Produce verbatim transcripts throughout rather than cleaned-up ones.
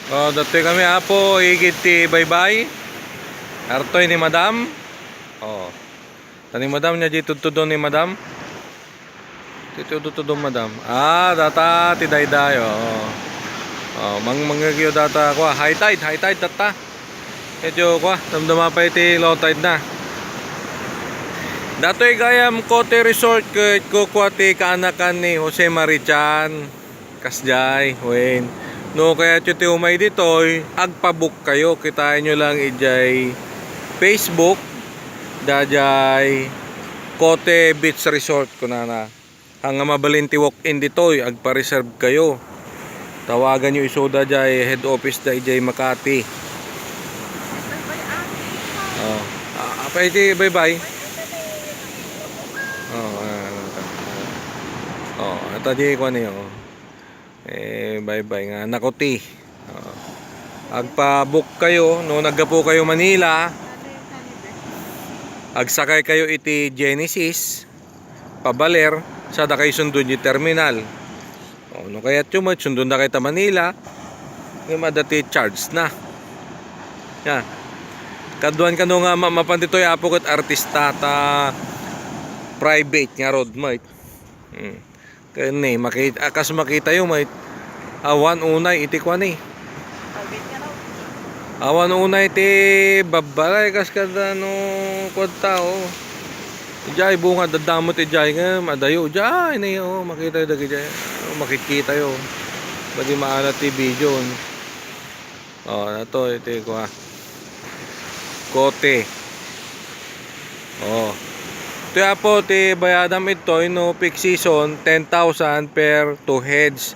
Oh, datoy kami, Apo, igid ti baybay. Artoy ni Madam. Oh. Ta ni Madam, nia diay tudtudon ni Madam. Ti tudtudon, Madam. Ah, data ti dayday, oh. Oh, mang-, mangngegyo data, kua, high tide, high tide, data. Medyo, kua, damdama pay ti low tide na. Datoy gayam Cote Resort, ket kukua ti kaanakan ni Jose Marichan. Kasdiay, wen. No kayatyo ti umay ditoy, agpa-book kayo. Kitaenyo lang idiay Facebook, dadiay Cote Beach Resort, kunana. Haan nga mabalin ti walk-in ditoy, agpa-reserve kayo. Tawaganyo isu dadiay head office da idiay Makati. Oh. Ah, apay ti baybay? Oh, ah, ano ta? Oh, ata di ko ano yun. Eh, baybay nga nakuti. Oh. Agpa-book kayo, no, naggapu kayo Manila. Agsakay kayo iti Genesis, pabaler, sada kayo sundon di terminal. Oh, no kayatyo met, sundon da kayo ta Manila. Ngem adda ti charge na. Yan. Kaduan kano nga ma-, mapan ditoy, Apo, ket artista ta private nga road, met. Hmm. Ken ni, makit-, a, kas makitayo, met, awan unay iti kuan, eh. Awan unay ti babbalay, kas kada no kuan tao. Idiay bunga, dadamot idiay nga, madayo, idiay, ni, oh, makitayo dagiti, oh, makikitayo. Madi maanad ti video, no? Oh, nato iti kua. Cote. Oh. Iti, Apo, ti bayadam itoy no peak season, ten thousand per two heads.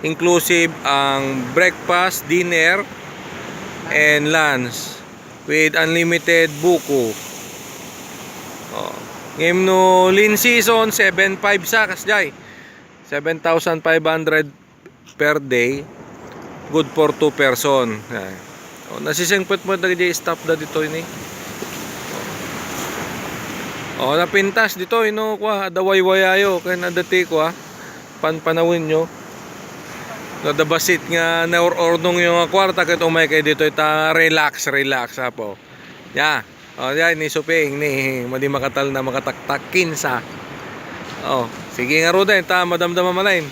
Inclusive ang breakfast, dinner, and lunch with unlimited buko. Oh. Ngem no lean season, seven five sa, kasdiay. Seven thousand five hundred per day, good for two person. Yan. Oh, nasisingpet met dagiti staff da ditoy ni. Oh, napintas ditoy, no, kua, adda waywayayo, ken adda ti, kua, panpanawenyo. No, adda bassit nga naur-urnongyo nga kuarta, ket umay kayo ditoy, ta relax, relax, Apo. Ya. Oh, yan, ni Suping, ni, madi makatalna, makataktak, kinsa. Oh, sige nga, Ruden, ta madamdama manen.